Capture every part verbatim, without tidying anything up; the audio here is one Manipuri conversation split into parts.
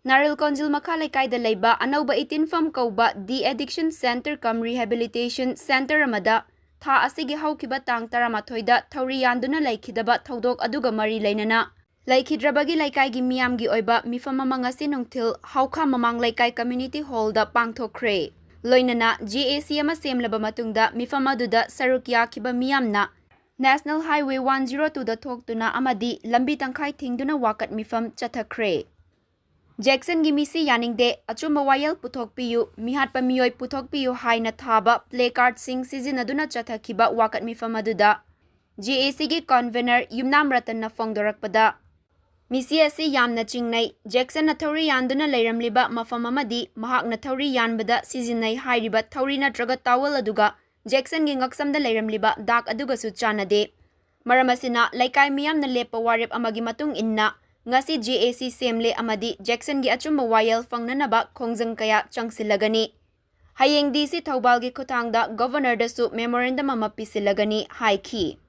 ꯅꯥꯔꯤꯜ ꯀꯣꯟꯖꯤꯜ ꯃꯈꯥ ꯂꯩꯀꯥꯏꯗ ꯂꯩꯕ ꯑꯅꯧꯕ ꯏꯇꯤꯟꯐꯝ ꯀꯧꯕ De Addiction Centre cum Rehabilitation Centre ꯑꯃꯗ ꯊꯥ ꯑꯁꯤꯒꯤ ꯍꯧꯈꯤꯕ ꯇꯥꯡ ꯇꯔꯥꯃꯥꯊꯣꯏꯗ ꯊꯧꯔꯤ ꯌꯥꯟꯗꯨꯅ ꯂꯩꯈꯤꯗꯕ ꯊꯧꯗꯣꯛ ꯑꯗꯨꯒ ꯃꯔꯤ ꯂꯩꯅꯅ ꯂꯩꯈꯤꯗ꯭ꯔꯕꯒꯤ ꯂꯩꯀꯥꯏꯒꯤ ꯃꯤꯌꯥꯝꯒꯤ ꯑꯣꯏꯕ ꯃꯤꯐꯝ ꯑꯃ ꯉꯁꯤ ꯅꯨꯡꯊꯤꯜ ꯍꯥꯎꯈꯥ ꯃꯃꯥꯡ ꯂꯩꯀꯥꯏ Community Hallꯗ ꯄꯥꯡꯊꯣꯛꯈ꯭ꯔꯦ꯫ ꯂꯣꯏꯅꯅ J A C ꯑꯃ ꯁꯦꯝꯂꯕ ꯃꯇꯨꯡꯗ ꯃꯤꯐꯝ ꯑꯗꯨꯗ ꯁꯔꯨꯛ ꯌꯥꯈꯤꯕ ꯃꯤꯌꯥꯝꯅ National Highway one zero twoꯗ ꯊꯣꯛꯇꯨꯅ ꯑꯃꯗꯤ ꯂꯝꯕꯤ ꯇꯪꯈꯥꯏ ꯊꯤꯡꯗꯨꯅ ꯋꯥꯀꯠ ꯃꯤꯐꯝ ꯆꯠꯊꯈ꯭ꯔꯦ꯫ ꯖꯦꯛꯁꯟꯒꯤ ꯃꯤꯁꯤ ꯌꯥꯅꯤꯡꯗꯦ, ꯑꯆꯨꯝꯕ ꯋꯥꯌꯦꯜ ꯄꯨꯊꯣꯛꯄꯤꯌꯨ, ꯃꯤꯍꯥꯠꯄ ꯃꯤꯑꯣꯏ ꯄꯨꯊꯣꯛꯄꯤꯌꯨ ꯍꯥꯏꯅ ꯊꯥꯕ placardꯁꯤꯡ ꯁꯤꯖꯤꯟꯅꯗꯨꯅ ꯆꯠꯊꯈꯤꯕ ꯋꯥꯀꯠ ꯃꯤꯐꯝ ꯑꯗꯨꯗ J A Cꯒꯤ convener ꯌꯨꯝꯅꯥꯝ ꯔꯇꯟꯅ ꯐꯣꯡꯗꯣꯔꯛꯄꯗ, ꯃꯤꯁꯤ ꯑꯁꯤ ꯌꯥꯝꯅ ꯆꯤꯡꯅꯩ꯫ ꯖꯦꯛꯁꯟꯅ ꯊꯧꯔꯤ ꯌꯥꯟꯗꯨꯅ ꯂꯩꯔꯝꯂꯤꯕ ꯃꯐꯝ ꯑꯃꯗꯤ ꯃꯍꯥꯛꯅ ꯊꯧꯔꯤ ꯌꯥꯟꯕꯗ ꯁꯤꯖꯤꯟꯅꯩ ꯍꯥꯏꯔꯤꯕ ꯊꯧꯔꯤ ꯅꯠꯇ꯭ꯔꯒ towel ꯑꯗꯨꯒ ꯖꯦꯛꯁꯟꯒꯤ ꯉꯛꯁꯝꯗ ꯂꯩꯔꯝꯂꯤꯕ ꯗꯥꯛ ꯑꯗꯨꯒꯁꯨ ꯆꯥꯟꯅꯗꯦ꯫ ꯃꯔꯝ ꯑꯁꯤꯅ ꯂꯩꯀꯥꯏ ꯃꯤꯌꯥꯝꯅ ꯂꯦꯞꯄ ꯋꯥꯔꯦꯞ ꯑꯃꯒꯤ ꯃꯇꯨꯡ ꯏꯟꯅ ꯉꯁꯤ J A C ꯁꯦꯝꯂꯦ ꯑꯃꯗꯤ ꯖꯦꯛꯁꯟꯒꯤ ꯑꯆꯨꯝꯕ ꯋꯥꯌꯦꯜ ꯐꯪꯅꯅꯕ ꯈꯣꯡꯖꯪ ꯀꯌꯥ ꯆꯪꯁꯤꯜꯂꯒꯅꯤ꯫ ꯍꯌꯦꯡ D C ꯊꯧꯕꯥꯜꯒꯤ ꯈꯨꯠꯊꯥꯡꯗ Governorꯗꯁꯨ memorandum ꯑꯃ ꯄꯤꯁꯤꯜꯂꯒꯅꯤ ꯍꯥꯏꯈꯤ꯫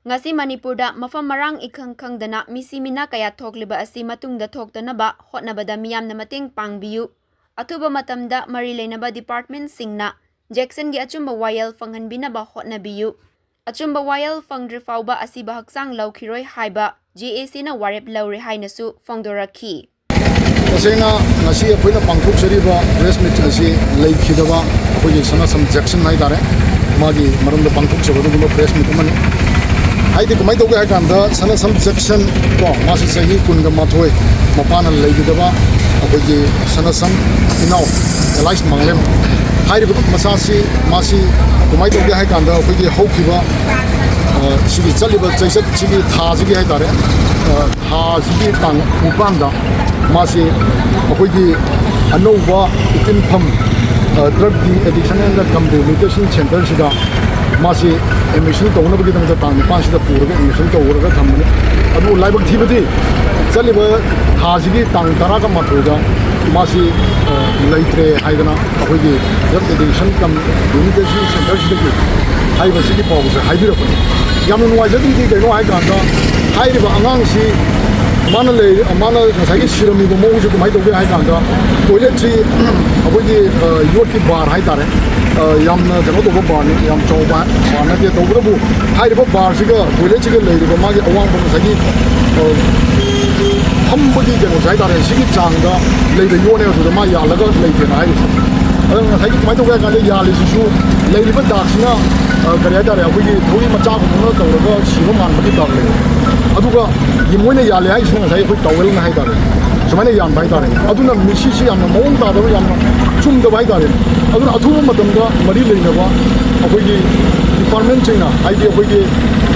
ꯉꯁꯤ ꯃꯅꯤꯄꯨꯔꯗ ꯃꯐꯝ ꯃꯔꯥꯡ ꯏꯈꯪ ꯈꯪꯗꯅ ꯃꯤꯁꯤ ꯃꯤꯅꯥ ꯀꯌꯥ ꯊꯣꯛꯂꯤꯕ ꯑꯁꯤ ꯃꯇꯨꯡꯗ ꯊꯣꯛꯇꯅꯕ ꯍꯣꯠꯅꯕꯗ ꯃꯤꯌꯥꯝꯅ ꯃꯇꯦꯡ ꯄꯥꯡꯕꯤꯌꯨ꯫ ꯑꯊꯨꯕ ꯃꯇꯝꯗ ꯃꯔꯤ ꯂꯩꯅꯕ departmentꯁꯤꯡꯅ ꯖꯦꯛꯁꯟꯒꯤ ꯑꯆꯨꯝꯕ ꯋꯥꯌꯦꯜ ꯐꯪꯍꯟꯕꯤꯅꯕ ꯍꯣꯠꯅꯕꯤꯌꯨ꯫ ꯑꯆꯨꯝꯕ ꯋꯥꯌꯦꯜ ꯐꯪꯗ꯭ꯔꯤ ꯐꯥꯎꯕ ꯑꯁꯤꯕ ꯍꯛꯆꯥꯡ ꯂꯧꯈꯤꯔꯣꯏ ꯍꯥꯏꯕ J A Cꯅ ꯋꯥꯔꯦꯞ ꯂꯧꯔꯦ ꯍꯥꯏꯅꯁꯨ ꯐꯣꯡꯗꯣꯔꯛꯈꯤ꯫ ꯇꯁꯦꯡꯅ ꯉꯁꯤ ꯑꯩꯈꯣꯏꯅ ꯄꯥꯡꯊꯣꯛꯆꯔꯤꯕ press meet ꯑꯁꯤ ꯂꯩꯈꯤꯗꯕ ꯑꯩꯈꯣꯏꯒꯤ ꯁꯅꯥꯁꯝ ꯖꯦꯛꯁꯟ ꯍꯥꯏꯇꯥꯔꯦ, ꯃꯥꯒꯤ ꯃꯔꯝꯗ ꯄꯥꯡꯊꯣꯛꯆꯕ ꯑꯗꯨꯒꯨꯝꯕ press meet ꯑꯃꯅꯤ꯫ ꯍꯥꯏꯗꯤ ꯀꯃꯥꯏꯅ ꯇꯧꯒꯦ ꯍꯥꯏ ꯀꯥꯟꯗ ꯁꯅꯥꯁꯝ ꯖꯦꯛꯁꯟ ꯀꯣ, ꯃꯥꯁꯤ ꯆꯍꯤ ꯀꯨꯟꯒ ꯃꯥꯊꯣꯏ, ꯃꯄꯥꯅ ꯂꯩꯈꯤꯗꯕ ꯑꯩꯈꯣꯏꯒꯤ ꯁꯅꯥꯁꯝ ꯏꯅꯥꯎ ꯑꯦꯂꯥꯏꯁ ꯃꯥꯡꯂꯦꯝ ꯍꯥꯏꯔꯤꯕ ꯃꯆꯥꯁꯤ, ꯃꯥꯁꯤ ꯀꯃꯥꯏꯅ ꯇꯧꯒꯦ ꯍꯥꯏ ꯀꯥꯟꯗ ꯑꯩꯈꯣꯏꯒꯤ ꯍꯧꯈꯤꯕ, ꯑ, ꯁꯤꯒꯤ ꯆꯠꯂꯤꯕ ꯆꯩꯆꯠꯁꯤꯒꯤ ꯊꯥꯁꯤꯒꯤ ꯍꯥꯏꯇꯥꯔꯦ, ꯑ, ꯊꯥꯁꯤꯒꯤ ꯇꯥꯡ ꯅꯤꯄꯥꯟꯗ ꯃꯥꯁꯤ ꯑꯩꯈꯣꯏꯒꯤ ꯑꯅꯧꯕ ꯏꯇꯤꯟꯐꯝ, ꯑ, Drug De Addiction and Rehabilitation Centreꯁꯤꯗ ꯃꯥꯁꯤ admission ꯇꯧꯅꯕꯒꯤꯗꯃꯛꯇ ꯇꯥꯡ ꯅꯤꯄꯥꯟꯁꯤꯗ ꯄꯨꯔꯒ admission ꯇꯧꯔꯒ ꯊꯝꯕꯅꯤ꯫ ꯑꯗꯨꯕꯨ ꯂꯥꯏꯕꯛ ꯊꯤꯕꯗꯤ ꯆꯠꯂꯤꯕ ꯊꯥꯁꯤꯒꯤ ꯇꯥꯡ ꯇꯔꯥꯒ ꯃꯥꯊꯣꯏꯗ ꯃꯥꯁꯤ, ꯑ, ꯂꯩꯇ꯭ꯔꯦ ꯍꯥꯏꯗꯅ ꯑꯩꯈꯣꯏꯒꯤ Drug Addiction cum Rehabilitation Centreꯁꯤꯗꯒꯤ ꯍꯥꯏꯕꯁꯤꯒꯤ ꯄꯥꯎꯁꯦ ꯍꯥꯏꯕꯤꯔꯛꯄꯅꯤ꯫ ꯌꯥꯝꯅ ꯅꯨꯡꯉꯥꯏꯖꯗ꯭ꯔꯤꯗꯤ ꯀꯩꯅꯣ ꯍꯥꯏ ꯀꯥꯟꯗ ꯍꯥꯏꯔꯤꯕ ꯑꯉꯥꯡꯁꯤ ꯃꯥꯅ ꯂꯩ, ꯃꯥꯅ ꯉꯁꯥꯏꯒꯤ ꯁꯤꯔꯝꯃꯤꯕ ꯃꯑꯣꯡꯁꯦ ꯀꯃꯥꯏꯅ ꯇꯧꯒꯦ ꯍꯥꯏ ꯀꯥꯟꯗ, ꯇꯣꯏꯂꯦꯠꯁꯤ ꯑꯩꯈꯣꯏꯒꯤ, ꯑ, ꯌꯣꯠꯀꯤ ꯕꯥꯔ ꯍꯥꯏꯇꯥꯔꯦ꯫ ꯑ, ꯌꯥꯝꯅ ꯀꯩꯅꯣ ꯇꯧꯕ ꯕꯥꯔꯅꯤ, ꯌꯥꯝ ꯆꯥꯎꯕ ꯕꯥꯔ ꯅꯠꯇꯦ꯫ ꯇꯧꯕꯇꯕꯨ ꯍꯥꯏꯔꯤꯕ ꯕꯥꯔꯁꯤꯒ ꯇꯣꯏꯂꯦꯠꯁꯤꯒ ꯂꯩꯔꯤꯕ ꯃꯥꯒꯤ ꯑꯋꯥꯡꯕ ꯉꯁꯥꯏꯒꯤ, ꯑ, ꯐꯝꯕꯒꯤ ꯀꯩꯅꯣꯁꯦ ꯍꯥꯏꯇꯥꯔꯦ, ꯁꯤꯒꯤ ꯆꯥꯡꯗ ꯂꯩꯕ ꯌꯣꯠꯅꯦ ꯑꯗꯨꯗ ꯃꯥ ꯌꯥꯜꯂꯒ ꯂꯩꯇꯦꯅ ꯍꯥꯏꯔꯤꯁꯦ꯫ ꯑꯗꯨꯅ ꯉꯁꯥꯏꯒꯤ ꯀꯃꯥꯏꯅ ꯇꯧꯒꯦ ꯍꯥꯏ ꯀꯥꯟꯗ, ꯌꯥꯜꯂꯤꯁꯤꯁꯨ ꯂꯩꯔꯤꯕ ꯗꯥꯛꯁꯤꯅ, ꯑ, ꯀꯔꯤ ꯍꯥꯏꯇꯥꯔꯦ, ꯑꯩꯈꯣꯏꯒꯤ ꯊꯧꯔꯤ ꯃꯆꯥꯒꯨꯝꯕꯅ ꯇꯧꯔꯒ ꯁꯤꯕ ꯃꯥꯟꯕꯒꯤ ꯗꯥꯛ ꯂꯩ꯫ ꯑꯗꯨꯒ ꯃꯣꯏꯅ ꯌꯥꯜꯂꯦ ꯍꯥꯏꯔꯤꯁꯤꯅ ꯉꯁꯥꯏ ꯑꯩꯈꯣꯏ ꯇꯥꯋꯦꯜꯅ ꯍꯥꯏꯇꯥꯔꯦ, ꯁꯨꯃꯥꯏꯅ ꯌꯥꯟꯕ ꯍꯥꯏꯇꯥꯔꯦ꯫ ꯑꯗꯨꯅ ꯃꯤꯁꯤꯁꯤ ꯌꯥꯝꯅ ꯃꯑꯣꯡ ꯇꯥꯗꯕ, ꯌꯥꯝꯅ ꯆꯨꯝꯗꯕ ꯍꯥꯏꯇꯥꯔꯦ꯫ ꯑꯗꯨꯅ ꯑꯊꯨꯕ ꯃꯇꯝꯗ ꯃꯔꯤ ꯂꯩꯅꯕ ꯑꯩꯈꯣꯏꯒꯤ ꯗꯤꯄꯥꯔꯠꯃꯦꯟꯁꯤꯡꯅ, ꯍꯥꯏꯗꯤ ꯑꯩꯈꯣꯏꯒꯤ,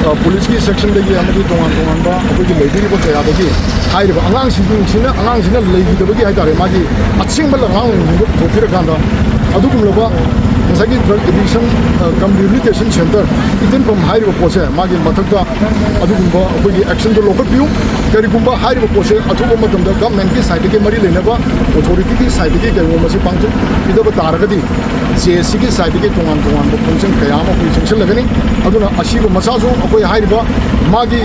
ꯑ, ꯄꯨꯂꯤꯁꯀꯤ ꯁꯦꯛꯁꯟꯗꯒꯤ ꯑꯃꯗꯤ ꯇꯣꯉꯥꯟ ꯇꯣꯉꯥꯟꯕ ꯑꯩꯈꯣꯏꯒꯤ ꯂꯩꯕꯤꯔꯤꯕ ꯀꯌꯥꯗꯒꯤ ꯍꯥꯏꯔꯤꯕ ꯑꯉꯥꯡꯁꯤꯡꯁꯤꯅ, ꯑꯉꯥꯡꯁꯤꯅ ꯂꯩꯈꯤꯗꯕꯒꯤ ꯍꯥꯏꯇꯥꯔꯦ, ꯃꯥꯒꯤ ꯑꯁꯦꯡꯕ ꯑꯉꯥꯡꯁꯤꯡꯗꯨ ꯄꯨꯊꯣꯛꯄꯤꯔꯀꯥꯟꯗ ꯑꯗꯨꯒꯨꯝꯂꯕ ꯉꯁꯥꯏꯒꯤ drug addiction, ꯑ, cum rehabilitation center ꯏꯇꯤꯟꯐꯝ ꯍꯥꯏꯔꯤꯕ ꯄꯣꯠꯁꯦ, ꯃꯥꯒꯤ ꯃꯊꯛꯇ ꯑꯗꯨꯒꯨꯝꯕ ꯑꯩꯈꯣꯏꯒꯤ actionꯗꯣ ꯂꯧꯈꯠꯄꯤꯌꯨ꯫ ꯀꯔꯤꯒꯨꯝꯕ ꯍꯥꯏꯔꯤꯕ ꯄꯣꯠꯁꯦ ꯑꯊꯨꯕ ꯃꯇꯝꯗ governmentꯀꯤ sideꯇꯒꯤ, ꯃꯔꯤ ꯂꯩꯅꯕ authorityꯒꯤ sideꯇꯒꯤ ꯀꯩꯒꯨꯝꯕ ꯃꯁꯤ ꯄꯥꯡꯊꯣꯛꯄꯤꯗꯕ ꯇꯥꯔꯒꯗꯤ, JACꯒꯤ sideꯇꯒꯤ ꯇꯣꯉꯥꯟ ꯇꯣꯉꯥꯟꯕ ꯈꯣꯡꯖꯪ ꯀꯌꯥ ꯑꯃ ꯑꯩꯈꯣꯏ ꯆꯪꯁꯤꯜꯂꯒꯅꯤ꯫ ꯑꯗꯨꯅ ꯑꯁꯤꯕ ꯃꯆꯥꯁꯨ ꯑꯩꯈꯣꯏ ꯍꯥꯏꯔꯤꯕ ꯃꯥꯒꯤ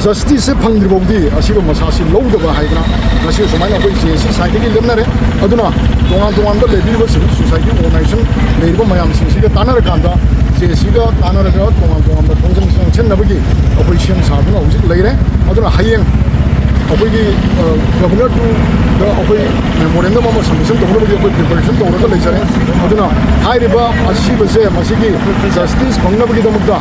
justiceꯁꯦ ꯐꯪꯗ꯭ꯔꯤ ꯐꯥꯎꯗꯤ ꯑꯁꯤꯕ ꯃꯆꯥꯁꯤ ꯂꯧꯗꯕ ꯍꯥꯏꯗꯅ ꯉꯁꯤ ꯁꯨꯃꯥꯏꯅ ꯑꯩꯈꯣꯏ JAC sideꯇꯒꯤ ꯂꯦꯞꯅꯔꯦ꯫ ꯑꯗꯨꯅ ꯇꯣꯉꯥꯟ ꯇꯣꯉꯥꯟꯕ ꯂꯩꯕꯤꯔꯤꯕꯁꯤꯡ, society organization ꯂꯩꯔꯤꯕ ꯃꯌꯥꯝꯁꯤꯡꯁꯤꯒ ꯇꯥꯟꯅꯔꯀꯥꯟꯗ, JACꯒ ꯇꯥꯟꯅꯔꯒ ꯇꯣꯉꯥꯟ ꯇꯣꯉꯥꯟꯕ ꯈꯣꯡꯖꯪ ꯆꯪꯁꯤꯟꯅꯕꯒꯤ ꯑꯩꯈꯣꯏ ꯁꯦꯝ ꯁꯥꯗꯨꯅ ꯍꯧꯖꯤꯛ ꯂꯩꯔꯦ꯫ ꯑꯗꯨꯅ ꯍꯌꯦꯡ ꯑꯩꯈꯣꯏꯒꯤ, ꯑ, Governor to ꯗ ꯑꯩꯈꯣꯏ memorandum ꯑꯃ submission ꯇꯧꯅꯕꯒꯤ ꯑꯩꯈꯣꯏ preparation ꯇꯧꯔꯒ ꯂꯩꯖꯔꯦ꯫ ꯑꯗꯨꯅ ꯍꯥꯏꯔꯤꯕ ꯑꯁꯤꯕꯁꯦ, ꯃꯁꯤꯒꯤ justice ꯐꯪꯅꯕꯒꯤꯗꯃꯛꯇ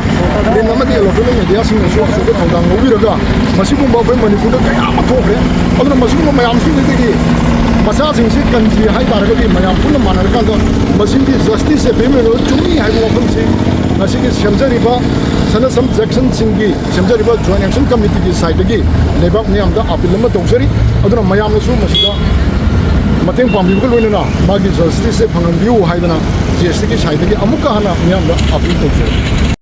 print ꯑꯃꯗꯤ electronic mediaꯁꯤꯡꯅꯁꯨ ꯑꯆꯧꯕ ꯊꯧꯗꯥꯡ ꯂꯧꯕꯤꯔꯒ, ꯃꯁꯤꯒꯨꯝꯕ ꯑꯩꯈꯣꯏ ꯃꯅꯤꯄꯨꯔꯗ ꯀꯌꯥ ꯑꯃ ꯊꯣꯛꯈ꯭ꯔꯦ꯫ ꯑꯗꯨꯅ ꯃꯁꯤꯒꯨꯝꯕ ꯃꯌꯥꯝꯁꯤꯡꯁꯤꯗꯒꯤ ꯃꯆꯥꯁꯤꯡꯁꯤ ꯀꯟꯁꯤ ꯍꯥꯏ ꯇꯥꯔꯒꯗꯤ, ꯃꯌꯥꯝ ꯄꯨꯟꯅ ꯃꯥꯟꯅꯔꯀꯥꯟꯗ ꯃꯁꯤꯒꯤ justiceꯁꯦ ꯄꯤꯕꯤꯔꯕ ꯆꯨꯝꯃꯤ ꯍꯥꯏꯕ ꯋꯥꯐꯝꯁꯤ ꯉꯁꯤꯒꯤ ꯁꯦꯝꯖꯔꯤꯕ ꯁꯅꯁꯝ ꯖꯦꯛꯁꯟꯁꯤꯡꯒꯤ ꯁꯦꯝꯖꯔꯤꯕ Joint Action Committeeꯒꯤ sideꯇꯒꯤ ꯂꯩꯕꯥꯛ ꯃꯤꯌꯥꯝꯗ appeal ꯑꯃ ꯇꯧꯖꯔꯤ꯫ ꯑꯗꯨꯅ ꯃꯌꯥꯝꯅꯁꯨ ꯃꯁꯤꯗ ꯃꯇꯦꯡ ꯄꯥꯡꯕꯤꯕꯒ ꯂꯣꯏꯅꯅ ꯃꯥꯒꯤ justiceꯁꯦ ꯐꯪꯍꯟꯕꯤꯌꯨ ꯍꯥꯏꯗꯅ JACꯒꯤ sideꯇꯒꯤ ꯑꯃꯨꯛꯀ ꯍꯟꯅ ꯃꯤꯌꯥꯝꯗ appeal ꯇꯧꯖꯔꯤ꯫